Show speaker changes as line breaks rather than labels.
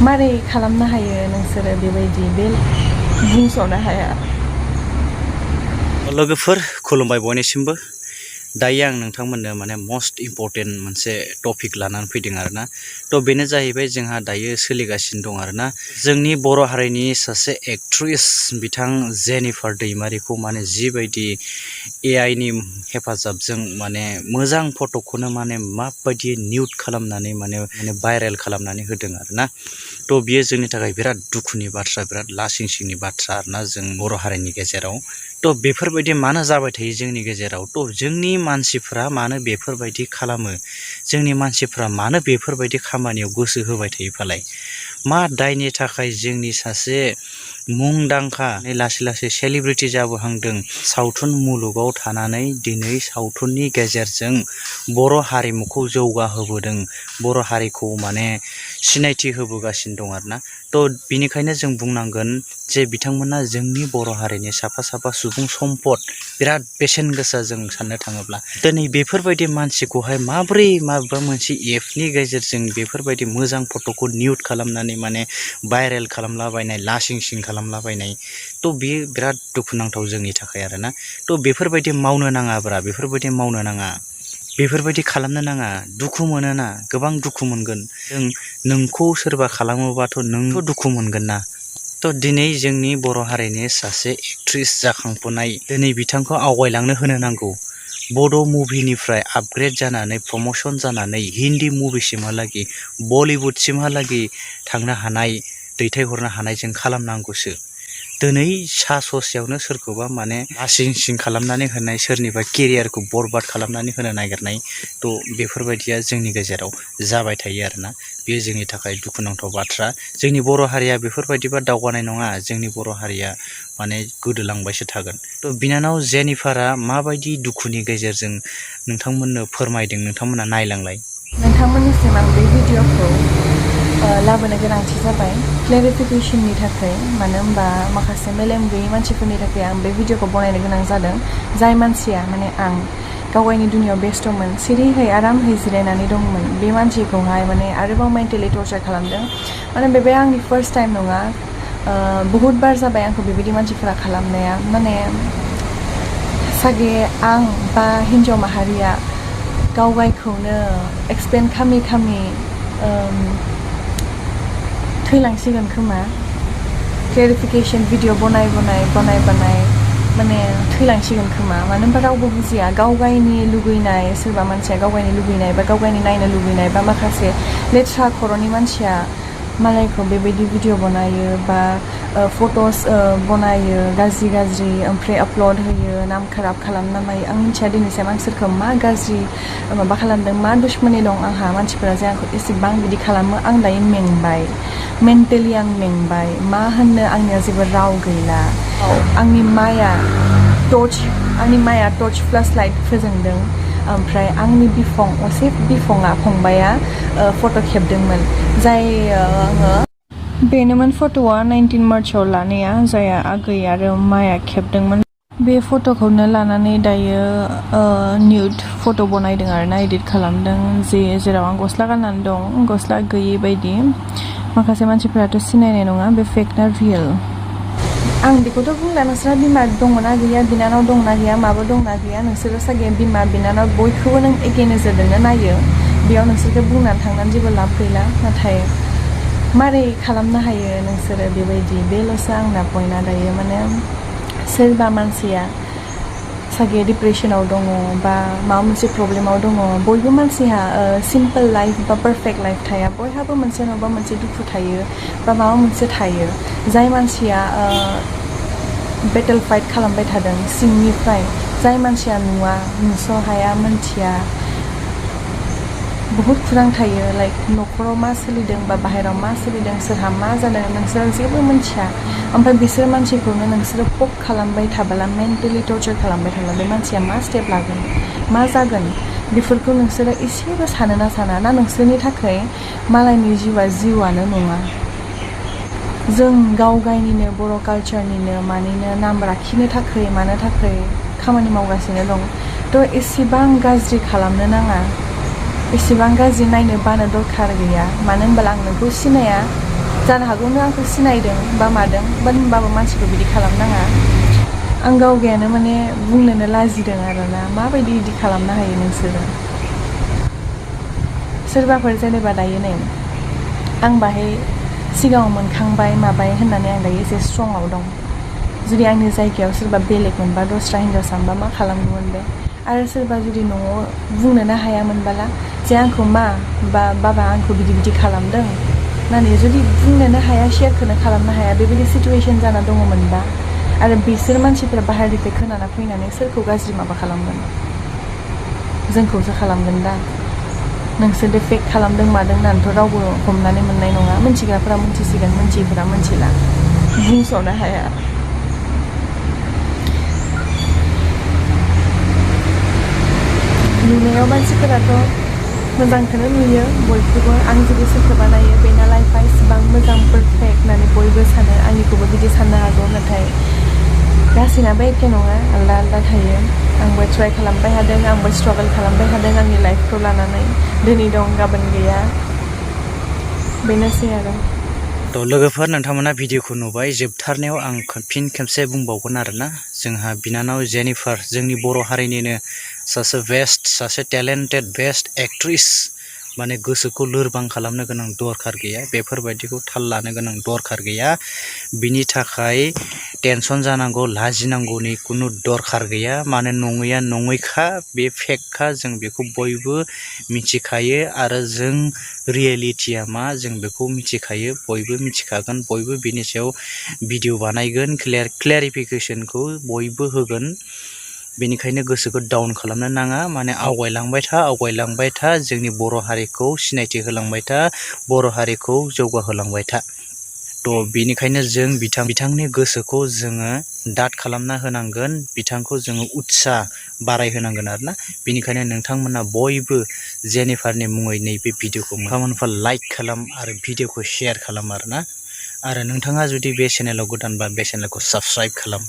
मारै खालामनो हायो नोंसोरो बेबायदि बे बुंस'नो हाया।
लोगोफोर खुलुमबाय बयनिसिमबो। दायो आं नोंथांमोननो माने मस्ट इम्परटेन्ट मोनसे टपिक लानानै फैदों आरोना। थ' बेनो जाहैबाय जोंहा दायो सोलिगासिनो दं आरोना जोंनि बर' हारिनि सासे एक्ट्रेस बिथां जेनिफार दैमारिखौ माने जिबायदि AI नि हेफाजाबजों माने मोजां फट'खौनो माने माबायदि निउट खालामनानै माने भाइरेल खालामनानै होदों आरोना। थ' बियो जोंनि थाखाय बिराद दुखुनि बाथ्रा, बिराद लासिंसिंनि बाथ्रा आरोना जों बर' हारिनि गेजेराव। थ' बेफोरबायदि मानो जाबाय थायो जोंनि गेजेराव? थ' जोंनि मानसिफ्रा मानो बेफोरबायदि खालामो? जोंनि मानसिफ्रा मानो बेफोरबायदि खामानियाव गोसो होबाय थायो फालाय? मा दायनि थाखाय जोंनि सासे मुंदांखा लासै लासै सेलिब्रिटि जाबोहांदों सावथुन मुलुगाव थानानै दिनै सावथुननि गेजेरजों बर' हारिमुखौ जौगाहोबोदों, बर' हारिखौ माने सिनायथि होबोगासिनो दं आरोना। थ' बिनिखायनो जों बुंनांगोन जे बिथांमोना जोंनि बर' हारिनि साफा साफा सुबुं सम्पद, बिराद बेसेन गोसा जों साननो थाङोब्ला। दिनै बेफोरबायदि मानसिखौहाय माबोरै माबा मोनसे एपनि गेजेरजों बेफोरबायदि मोजां फट'खौ निउट खालामनानै माने भाइरेल खालामलाबायनाय, लासिंसिं खालामलाबायनाय, थ' बियो बिराद दुखुनांथाव जोंनि थाखाय आरोना। थ' बेफोरबायदि मावनो नाङाब्रा, बेफोरबायदि मावनो नाङा, बेफोरबायदि खालामनो नाङा। दुखु मोनोना, गोबां दुखु मोनगोन। नोंखौ सोरबा खालामोबाथ' नोंथ' दुखु मोनगोन ना। थ' दिनै जोंनि बर' हारिनि सासे एक्ट्रेस जाखांफुनाय, दिनै बिथांखौ आवगायलांनो होनो नांगौ। बड' मुभिनिफ्राय आपग्रेड जानानै प्रम'सन जानानै हिन्दी मुभिसिमहालागै, बलिउडसिमहालागै थांनो हानाय, दैथायहरनो हानाय जों खालामनांगौसो। दिनै सा ससेयावनो सोरखौबा माने लासिंसिं खालामनानै होनाय, सोरनिबा केरियारखौ बरबाद खालामनानै होनो नागिरनाय, थ' बेफोरबायदिया जोंनि गेजेराव जाबाय थायो आरोना। बेयो जोंनि थाखाय दुखुनांथाव बाथ्रा। जोंनि बर' हारिया बेफोरबायदिबा दावगानाय नङा, जोंनि बर' हारिया माने गोदोलांबायसो थागोन। थ' बिनानाव जेनिफारा माबायदि दुखुनि गेजेरजों नोंथांमोननो फोरमायदों, नोंथांमोना नायलांलाय।
नोंथांमोननिसिम आं बे भिडिअखौ लाबोनो गोनांथि जाबाय क्लेरिफिकेसननि थाखाय। मानो होनबा माखासे मेलेम गैयै मानसिफोरनि थाखाय आं बे भिडिअखौ बनायनो गोनां जादों। जाय मानसिया माने आं गावगायनि दुनियाव बेस्थ'मोन, सिरिहै आरामहै जिरायनानै दंमोन, बे मानसिखौहाय माने आरोबाव मेन्टेलि टर्चार खालामदों। माने बे आंनि फार्स्ट टाइम नङा, बहुद बार जाबाय आंखौ बेबायदि मानसिफोरा खालामनाया। माने सागे आं बा हिन्जाव माहारिया गावगायखौनो एक्सप्लेन खालामै खालामै थैलांसिगोन खोमा। क्लेरिफिकेसन भिडिअ बनाय माने थैलांसिगोन खोमा। मानो होनबा रावबो बुजिया गावगायनि लुगैनाय, सोरबा मानसिया गावगायनि लुगैनाय बा गावगायनि नायनो लुगैनाय, बा माखासे लेथ्रा खर'नि मानसिया मालायखौ बेबायदि भिडिअ बनायो बा फट'स बनायो गाज्रि गाज्रि, ओमफ्राय आपल'ड होयो, नाम खाराब खालामना मायो। आं मिथिया दिनैसिम आं सोरखौ मा गाज्रि माबा खालामदों, मा दुश्मनी दं आंहा मानसिफोरा जे आंखौ एसेबां बिदि खालामो। आं दायो मेंबाय, मेन्टेलि आं मेंबाय। मा होननो, आंनिया जेबो राव गैला। आंनि माया टर्च फ्लास लाइट फोजोंदों, ओमफ्राय आंनि बिफं, असे बिफङा फंबाया फट' खेबदोंमोन। जाय आङो बेनोमोन फट'आ 19 मार्चआव लानाया, जाया आगै आरो माया खेबदोंमोन। बे फट'खौनो लानानै दायो निउड फट' बनायदों आरोना, एडिट खालामदों। जेराव आं गस्ला गाननानै दं, गस्ला गैयै बायदि। माखासे मानसिफोराथ' सिनायनाय नङा बे फेक ना रियेल। आं बेखौथ' बुंला नोंसोरा बिमा दंना गैया, बिनानाव दंना गैया, माबा दंना गैया। नोंसोरो सागे बिमा बिनानाव बयखौबो नों एखे नोजोरजोंनो नायो। बेयाव नोंसोरखौ बुंनानै थांनानै जेबो लाब गैला। नाथाय मारै खालामनो हायो नोंसोरो बेबायदि? बेल'सो आंना पइन्टआ दायो। माने सोरबा मानसिया सागे डिप्रेसनाव दङ बा माबा मोनसे प्रब्लेमाव दङ। बयबो मानसिहा सिम्पोल लाइफ बा पारफेक्ट लाइफ थाया। बयहाबो मोनसे नङा मोनसे दुखु थायो बा माबा मोनसे थायो। जाय मानसिया बेटेल फाइट खालामबाय थादों सिंनिफ्राय, जाय मानसिया नुवा, नुस' हाया, मोनथिया, बहुत खुरां थायो। लाइक न'खराव मा सोलिदों बा बाहेराव मा सोलिदों, सोरहा मा जादों, नोंसोर जेबो मोनथिया। ओमफ्राय बिसोर मानसिखौनो नोंसोरो पक खालामबाय थाबोला, मेन्टेलि टर्चार खालामबाय थाबोला, बे मानसिया मा स्टेप लागोन, मा जागोन, बेफोरखौ नोंसोरो एसेबो सानोना साना? ना नोंसोरनि थाखाय मालायनि जिउआ जिउआनो नङा? जों गावगायनिनो बर' कालचारनिनो मानिनो नाम लाखिनो थाखाय, मानो थाखाय खामानि मावगासिनो दं। थ' एसेबां गाज्रि खालामनो नाङा, एसेबां गाज्रि नायनो बानो दरखार गैया। मानो होनबा आं नोंखौ सिनाया, जानो हागौ नों आंखौ सिनायदों बा मादों बाट होनबाबो मानसिखौ बिदि खालामनाङा आं गावगायानो माने बुंनोनो लाजिदों आरोना माबायदि बिदि खालामनो हायो नोंसोरो सोरबाफोर जेनेबा दायो नै आं बाहाय सिगाङाव मोनखांबाय माबाय होननानै आं दायो एसे स्ट्रंआव दं जुदि आंनि जायगायाव सोरबा बेलेग मोनबा दस्रा हिनजावसा मोनबा मा खालामगौमोन बे आरो सोरबा जुदि न'आव बुंनोनो हायामोनबाला जे आंखौ मा बा बाबा आंखौ बिदि बिदि खालामदों होननानै जुदि बुंनोनो हाया शेयारखौनो खालामनो हाया बेबायदि सिटुवेसन जाना दङमोनबा आरो बिसोर मानसिफोरा बाहेरनिफ्राय खोनाना फैनानै सोरखौ गाज्रि माबा खालामगोन जोंखौसो खालामगोन दा नोंसोर फेक खालामदों मादों होननानैथ' रावबो हमनानै मोननाय नङा मिथिग्राफोरा मिथिसिगोन मिथियैफोरा मिथिला बुंस'नो हाया नुनायाव मानसिफोराथ' मोजांखौनो नुयो बयखौबो आं जुदि सोरखौबा नायो बेना लाइफआ इसिबां मोजां पारफेक्ट होननानै बयबो सानो आंनिखौबो बिदि साननो हागौ नाथाय गासैनाबो एखे नङा आलदा आलदा थायो आंबो ट्राइ खालामबाय थादों आंबो स्ट्रागल खालामबाय थादों आंनि लाइफखौ लानानै दिनै दं गाबोन गैया बेनोसै आरो
थ' लोगोफोर नोंथांमोना भिडिअखौ नुबाय जोबथारनायाव आं फिन खेबसे बुंबावगोन आरोना जोंहा बिनानाव जेनिफार जोंनि बर' हारिनिनो सासे बेस्ट सासे टेलेन्टेड बेस्ट एक्ट्रिस माने गोसोखौ लोरबां खालामनो गोनां दरखार गैया बेफोरबायदिखौ थाल लानो गोनां दरखार गैया बिनि थाखाय टेनसन जानांगौ लाजिनांगौनि खुनु दरखार गैया माने नङैया नङैखा बे फेकखा जों बेखौ बयबो मिथिखायो आरो जों रियेलिटिया मा जों बेखौ मिथिखायो बयबो मिथिखागोन बयबो बिनि सायाव भिडिअ बानायगोन क्लेरिफिकेसनखौ बयबो होगोन बेनिखायनो गोसोखौ डाउन खालामनो नाङा माने आवगायलांबाय था जोंनि बर' हारिखौ सिनायथि होलांबाय था बर' हारिखौ जौगाहोलांबाय था थ' बेनिखायनो जों बिथांनि गोसोखौ जोङो दाद खालामना होनांगोन बिथांखौ जोङो उत्सा बारायहोनांगोन आरोना बेनिखायनो नोंथांमोना बयबो जेनिफारनि मुङै नैबे भिडिअखौ मोनफा लाइक खालाम आरो भिडिअखौ शेयार खालाम आरोना आरो नोंथाङा जुदि बे चेनेलाव गोदानबा बे चेनेलखौ साबस्क्राइब खालाम